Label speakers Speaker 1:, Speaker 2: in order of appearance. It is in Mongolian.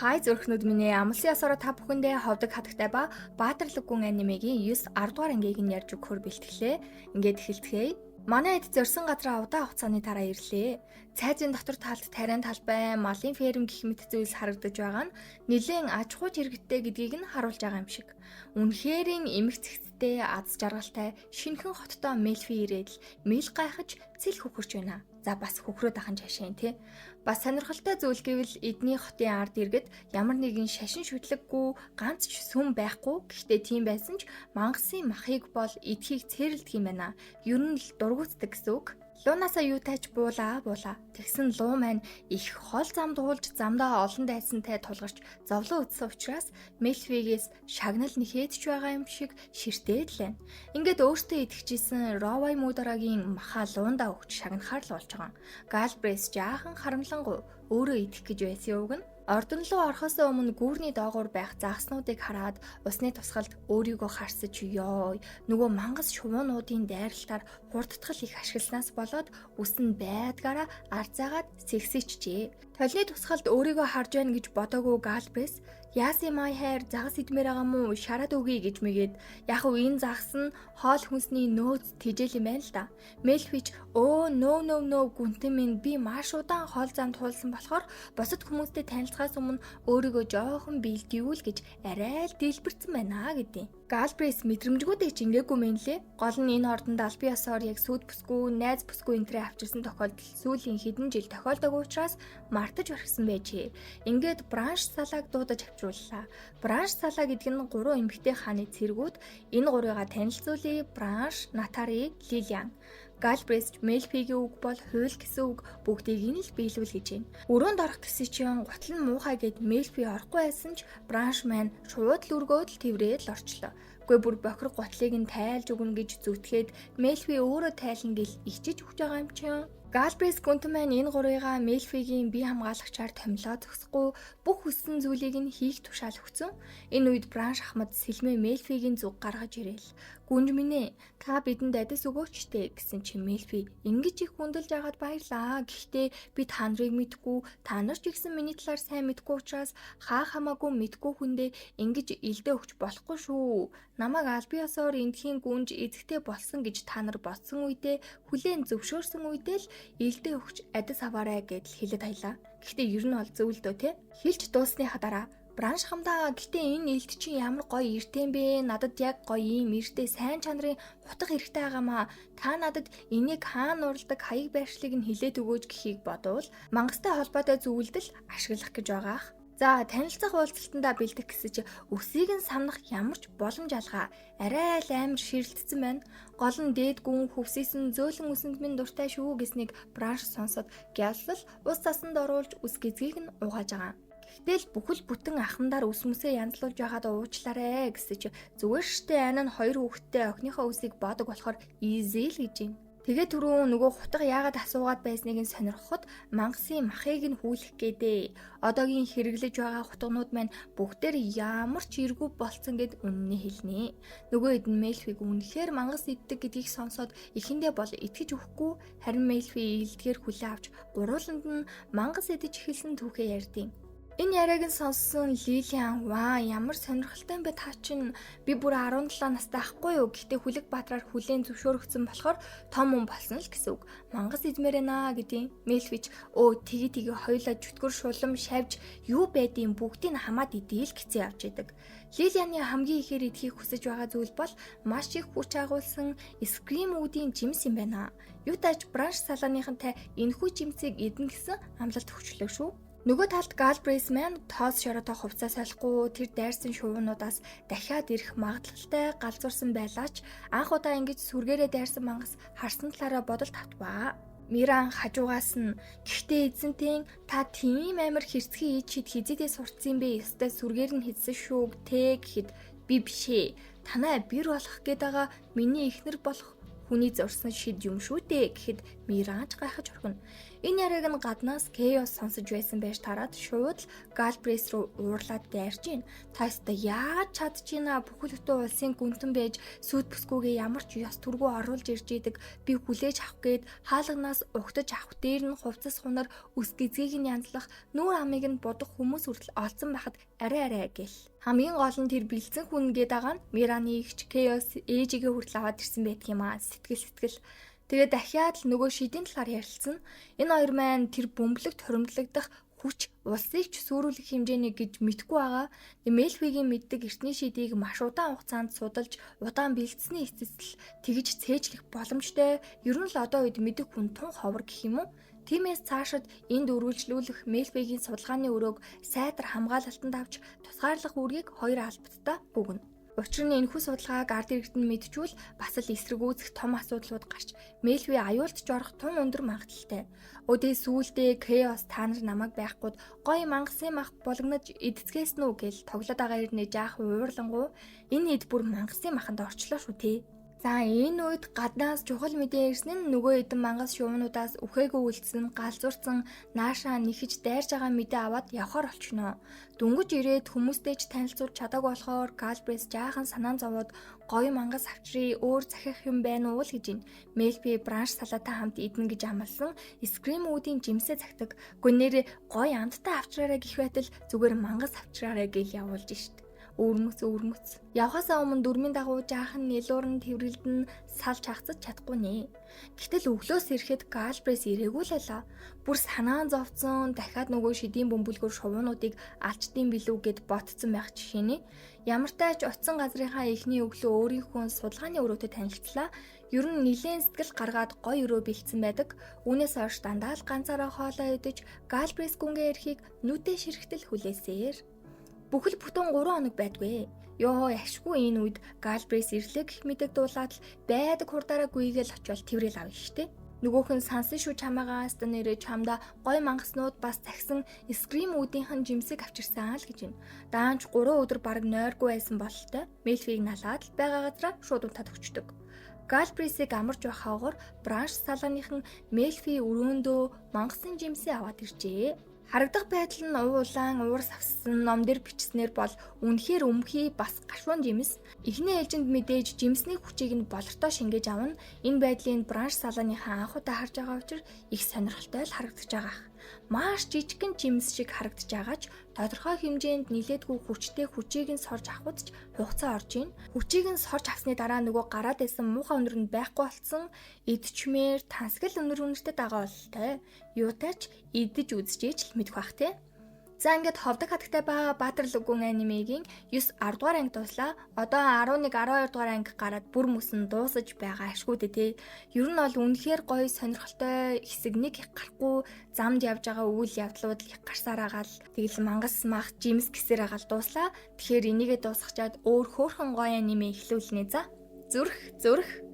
Speaker 1: Хай, зүрхнүүд минь ээ, амлсан ёсороо та бүхэндээ ховдог хатагтай ба Баатарлаг гүн анимегийн 9 10 дугаар ангийг нь ярьж өгөхөөр бэлтгэлээ. Ингээд эхэлцгээе. Манай эд зорьсон газраа удаан хугацааны дараа ирлээ. Цайзын дотор талд тариан талбай, малын ферм гэх мэт зүйлс харагдаж байгаа нь нэлээн аж ахуйч иргэдтэй гэдгийг нь харуулж байгаа юм шиг. Үнэхээрийн эмх цэгцтэй, аз жаргалтай, шинэхэн хоттой Мелфи ирээд л мэл гайхаж цэл хөхөрч байна. За, бас хөхрөөд ахын цаашаа, тий. Бас сонирхолтой зүйл гэвэл эдний хотын ард иргэд ямар нэгэн шашин шүтлэггүй, ганц ч сүм байхгүй. Гэхдээ тийм байсан ч мангасын махыг бол идэхийг цээрэлдэг юм байна. Ер нь л дургүйцдэг гэсэн үг. Луунасаа юутай ч буулаа буулаа. Тэгсэн луу маань их хол зам дуулж, замдаа олон дайсантай тулгарч зовлон үзсэн учраас Мелфигээс шагнал нэхээд ч байгаа юм шиг ширтээд л байна. Ингээд өөртөө идэхжсэн Ровай Мударагийн маха луундаа өгч шагнахаар л болж байгаа. Галбрейс жаахан харамлангуй өөрөө идэх гэж байсан юуг нь ордон руу орохоос өмнө гүүрний доогуур байх загаснуудыг хараад усны тусгалд өөрийгөө харсаж, ёо, нөгөө мангас шувуунуудын дайралтаар хурдтгал их ашигласнаас болоод үс нь байдгаараа арзайгаад сэгсээчжээ. Толны тусгалд өөрийгөө харж байна гэж бодоогүй Галбрес "Яасан май хайр, загас идмээр байгаа мó, шараад өгье" гэж мэгээд, яг уу энэ загас нь хоол хүнсний нөөц тэжээл юм байна л да. Мелфич "Өө, no, no, no, гүнтэн минь, би маш удаан хоол замд хуулсан болохоор бусад хүмүүстэй танилцахаас өмнө өөрийгөө жоохон бэлдээвэл" гэж арай л дэлбэрсэн байна гэдэг. Галбрейс мэдрэмжгүүдээ ч ингээгүй мэн лээ. Гол нь энэ ордонд албан ёсоор яг сүд бүсгүй, найз бүсгүй энтрээ авчирсан тохиолдол сүүлийн хэдэн жил тохиолдоогүй учраас мартаж орхисон байжээ. Ингээд Бранш салааг дуудаж авчрууллаа. Бранш салаа гэдэг нь гурван эмэгтэй хааны цэргүүд. Энэ гурвыгаа танилцуулъя. Бранш, Натари, Лилиан. Галбрейс Мелфигийн үг бол хууль гэсэн үг, бүгдийг нь л биелүүл гэж байна. Өрөөнд орох гэсэн чинь гутал нь муухай гэд Мелфи орохгүй байсан ч Бранш маань шууд л өргөөд л тэврээд л орчлоо. Үгүй, бүр бохир гутлыг нь тайлж өгнө гэж зүтгээд Мелфи өөрөө тайлна гэл ичиж өгч байгаа юм чинь. Галбрейс гүнтэн маань энэ гурвыгаа Мелфигийн бие хамгаалагчаар томилоо зогсохгүй, бүх хүссэн зүйлийг нь хийх тушаал өгсөн. Энэ үед Бранш ахмад сэлмээ Мелфигийн зүг гаргаж ирээл. "Гүнж минь ээ, та бидэнд адис өгөөч тээ" гэсэн чи Мелфи "Ингэж их хүндэлж агаад баярлаа. Гэхдээ би та нарыг мэдэхгүй, та нар ч гэсэн миний талаар сайн мэдэхгүй учраас хаа хамаагүй мэдэхгүй хүндээ ингэж илдээ өгч болохгүй шүү. Намайг албан ёсоор эндхийн гүнж эзэгтэй болсон гэж та нар бодсон үедээ, хүлээн зөвшөөрсөн үедээ л илдээ өгч адис аваарай" гэдэл хэлээд аялаа. Гэхдээ ер нь бол зөв л дөө, те. Хэлж дууссныхаа дараа Бранш хамдаа "Гэтэ энэ илт чинь ямар гоё эртэн бэ? Надад яг гоё ийм эртээ сайн чанарын хутга хэрэгтэй байгаамаа. Та надад энийг хаана уралдаг хаяг байршлыг нь хэлээд өгөөч" гэхийг бодвол мангастай холбоотой зүйлдэл ашиглах гэж байгаах. За, танилцах уулзалтандаа бэлдэх гэсэн чи үсийг нь самнах ямар ч боломж алгаа. Арай л амар ширэлтсэн байна. Гол нь дээд гүн хөвсөсөн зөөлөн үсэнд минь дуртай шүү гэснийг Бранш сонсоод гялсал ус цасанд оруулж үс гизгийг нь угааж байгаа. Гэхдээ л бүхэл бүтэн ахмадаар үс мүсээ янзлуулж байгаад уучлаарэ гэсэн чи зүгээр штэ, ань нь хоёр хүүхэдтэй охиныхоо үсийг боодог болохоор easy л гэж юм. Тэгээ түрүүн нөгөө хутга яагаад асуугаад байсныг нь сонирхоход мангасын махыг нь хүлэх гээдээ. Одоогийн хэрэглэж байгаа хутганууд маань бүгдээр ямар ч эргүү болцсон гэд үнэнээ хэлнэ. Нөгөө хэд нь Мелфиг үнэхээр мангас иддэг гэдгийг сонсоод эхэндээ бол итгэж өгөхгүй, харин Мелфи илдгээр хүлээ авч гурууланд нь мангас идэж эхэлсэн түүхээ ярьдیں۔ Энэ яриаг нь сонссон Лилиан "Ваа, ямар сонирхолтой юм бэ та чинь, би бүр 17 настай ахгүй юу? Гэхдээ Хүлэг Баатраар хүлээн зөвшөөрөгдсөн болохоор том хүн болсон л гэсэн үг. Мангас идмээр байна" гэдیں۔ Мелфич "Өө, тгий тгий, хоёлаа чөтгөр, шулам, шавж юу байдیں бүгдийг хамаад идэл" гэсэн явж идэг. Лилианы хамгийн ихээр идэхийг хүсэж байгаа зүйл бол маш их хүч агуулсан скрим үүдийн жимс юм байна. Юутаач Бранш салааныхантай энэхүү жимсийг идэнэ гэсэн амлалт өгчлөө шүү. Нөгөө талд Галбрейс маань тоос шороотой хувцас солихгүй, тэр дайрсан шувуунуудаас дахиад ирэх магадлалтай галзуурсан байлаа ч анх удаа ингэж сүргээрээ дайрсан мангас харсан талаараа бодол татваа. Миран хажуугаас нь "Гэхдээ эзэнтэн, та тийм амар хэрцгий ид шид хизээдээ сурцсан бэ? Ёстой сүргээр нь хийсэн шүү тэ" гэхэд "Би бишээ. Танай бэр болох гээд байгаа миний эхнэр болох Хүний зорьсон шид юм шүү дээ гэхэд Миранч гайхаж орхино. Энэ яриаг нь гаднаас Chaos сонсож байсан байж тараад шууд л Галбрейс руу уурлаад дайрч гин. Та ёстой яаж чадчихна, бүхэл бүтэн улсын гүнтэн байж сүд бүсгүйгээ ямар ч ёс түргүү оруулж ирж идэг. Би хүлээж авах гээд хаалганаас угтаж авах, дээр нь хувцас хунар, өс гизгийг нь янзлах, нүүр амыг нь будах хүмүүс хүртэл олцсон байхад арай арай гэл. Хамгийн гол нь тэр бэлдсэн хүн гээд байгаа нь Мираны эгч Chaos ээжигээ хүртэл аваад ирсэн байдаг юм аа. Сэтгэл сэтгэл. Тэгээ дахиад л нөгөө шидийн талаар ярилцсан. Энэ хоёр маань тэр бөмбөлөгт хуримтлагдах хүч улсыг ч сүрүүлэх хэмжээний гэж мэдгүй байгаа. Мелфигийн мэддэг эртний шидийг маш удаан хугацаанд судалж, удаан бэлдсэний эцэс л тэгж цээжлэх боломжтой. Ер нь л одоо үед мэдэх хүн тун ховор гэх юм уу? Тиймээс цаашид энд үргэлжлүүлэх Мелфигийн судалгааны өрөөг сайтар хамгаалалтанд авч тусгаарлах үүргийг хоёр албаттай өгнө. Учир нь энэхүү судалгааг ард иргэд нь мэдчихвэл бас л эсэргүүцэх том асуудлууд гарч Мелфи аюулт жорох тун өндөр магадлалтай. Өдөө сүүлдээ Chaos та нар намайг байхгүйд гоё мангасын мах булганаж идцгээсэн үү гэл тоглоод байгаа ирнэ жаахан уурлангуу энэ эд бүр мангасын маханд орчлоо шүү те. За энэ үед гаднаас чухал мэдээ ирсэн нь нөгөө эдэн мангас шуунуудаас үхээгүй үлдсэн, галзуурсан, наашаа нэхэж дайрж байгаа мэдээ аваад явхаар болчихно. Дөнгөж ирээд хүмүүстэй ч танилцуулж чадаагүй болохоор Галбрейс жаахан санаан зовоод гоё мангас авчрыг өөр захих юм байна уу л гэж ин. Мелпи бранш салаатай хамт идэнэ гэж амласан скрим үүдийн жимсээ захдаг. Гүн нэрээ гоё амттай авчраарай гэх байтал зүгээр мангас авчраарай гэл явуулж шít. Өвөрмөц өвөрмөц. Явхаасаа өмнө дөрмийн дагуу жаахан нэлуурн тэрвэрлдэн салж хагцаж чадахгүй нэ. Гэтэл өглөөс ирэхэд Галбрейс ирээгүй л байлаа. Бүр санаан зовцсон, дахиад нөгөө шидийн бөмбөлгөр шувуунуудыг алчдын билүү гэд ботцсон байх жишээ нэ. Ямартай ч утсан газрынхаа эхний өглөө өөрийнхөө судалгааны өрөөтэй танилцлаа. Ер нь нилээн сэтгэл гаргаад гоё өрөө бэлдсэн байдаг. Үүнээс хойш дандаа л ганцаараа хоолоо идэж Галбрейс гүнгээ ирэхийг нүдэ ширхтэл хүлээсээр. Бүхэл бүтэн 3 хоног байдгүй. Йоо ашгүй энэ үед Галбрейс ирлээ гэх мэдэг дуулаад л байдаг хурдаараа гүйгээл очивол тэрэл авна штэ. Нөгөөх нь сансан шүү чамаагаа аста нэрээ чамда гой мангаснууд бас захисан скрим үүдийнхэн жимсэг авчирсан л гэж байна. Даанч 3 өдөр бараг нойргүй байсан бололтой. Мелфиг налаад л байгаа газараа шууд унтаад өгчдөг. Галбрейсийг амарч байхаагаар бранш салааныхан Мелфи өрөөндөө мангасын жимсээ аваад иржээ. Харагдах байдал нь уу улаан уур савсан ном дээр бичснээр бол үнэхээр өмхий бас гашуун жимс. Эхний ээлжинд мэдээж жимсний хүчийг нь болортой шингээж авна. Энэ байдлыг бранш салааныхаа анх удаа харж байгаа учраас их сонирхолтой л харагдаж байгаа. Маш жижигхэн жимс шиг харагдаж байгаа ч тодорхой хэмжээнд нилээдгүй хүчтэй хүчийг нь сорж авахд ч хугацаа орж ийн. Хүчийг нь сорж авсны дараа нөгөө гараад байсан муухай өнөр нь байхгүй болцсон, идчмээр тансгал өнөр үнэртэй дагаа бололтой. Юутай ч идэж үзчихэж л мэдэх бах те. За ингээд ховдог хатагтай ба Баатар лүгүн анимегийн 9 10 дугаар анги дууслаа. Одоо 11 12 дугаар анги гараад бүр мөсөн дуусаж байгаа ашгүй дээ те. Ер нь бол үнэхээр гоё сонирхолтой хэсэг нэг их гарахгүй замд явж байгаа үйл явдлууд их гарсаар агаал тэгэл мангас мах жимс гисээр агаал дууслаа. Тэгэхээр энийгээ дуусгачаад өөр хөөрхөн гоё аниме эхлүүлнэ за. Зүрх зүрх.